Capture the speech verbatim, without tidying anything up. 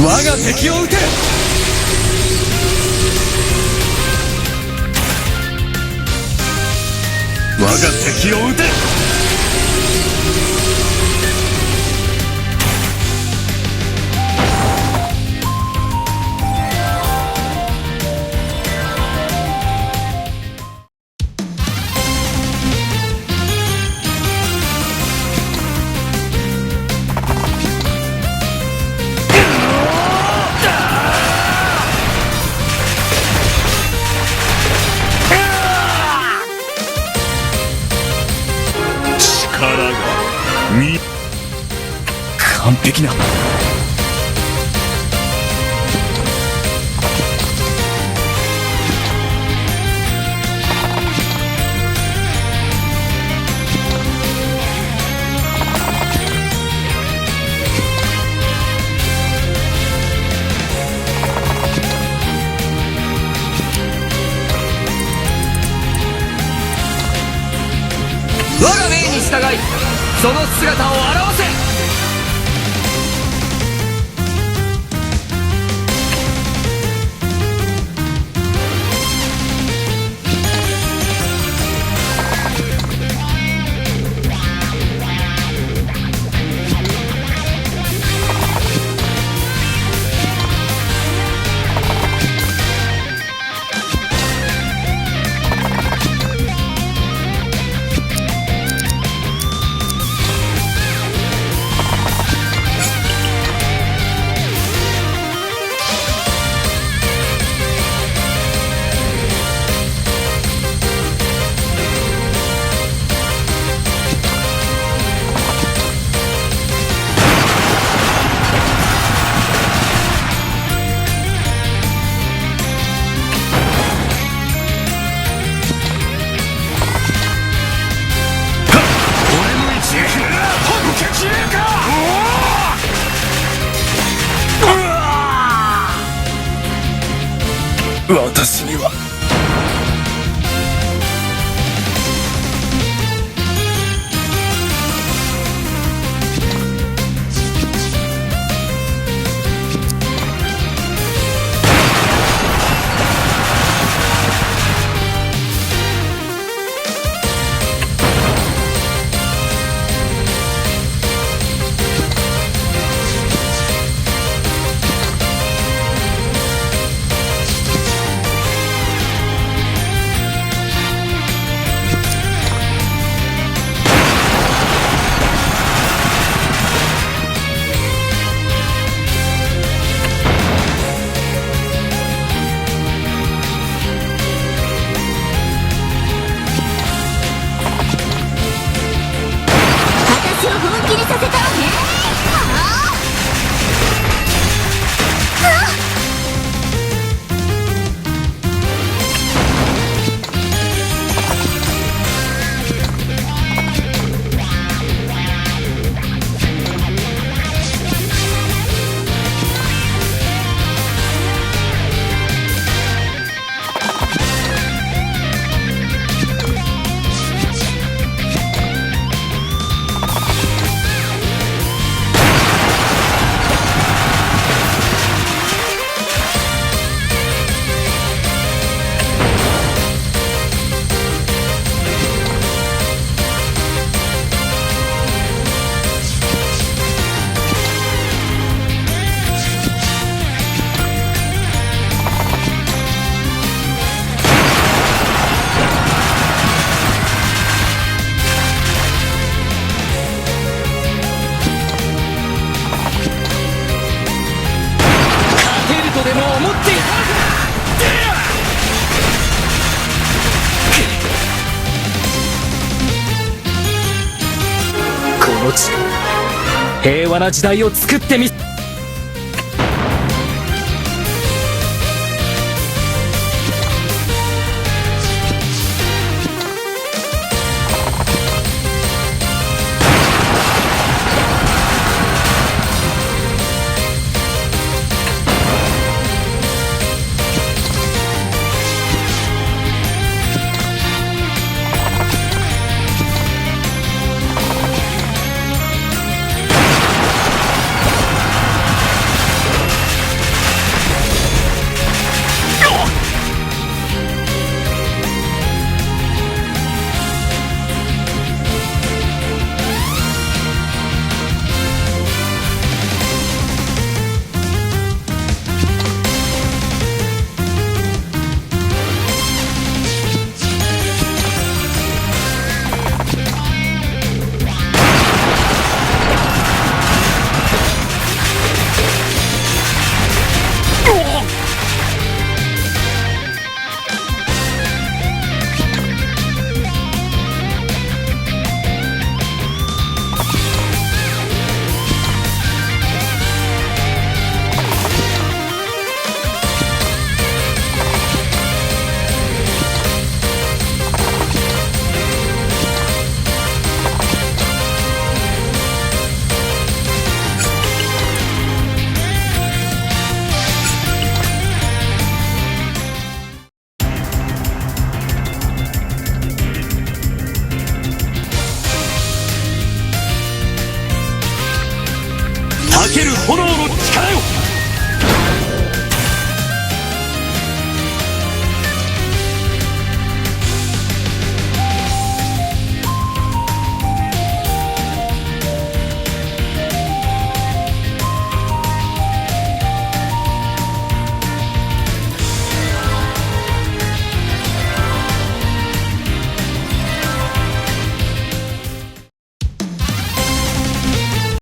我が敵を討て。我が敵を討て。力が見 完璧な。 我が命に従い、その姿を現せ。 俺の一撃本気切れるか。 私には。 私を本気にさせたわね。ああ。ああ。 勝てるとでも思っていたのか。この地、平和な時代を作ってみせ 勝炎の力よ。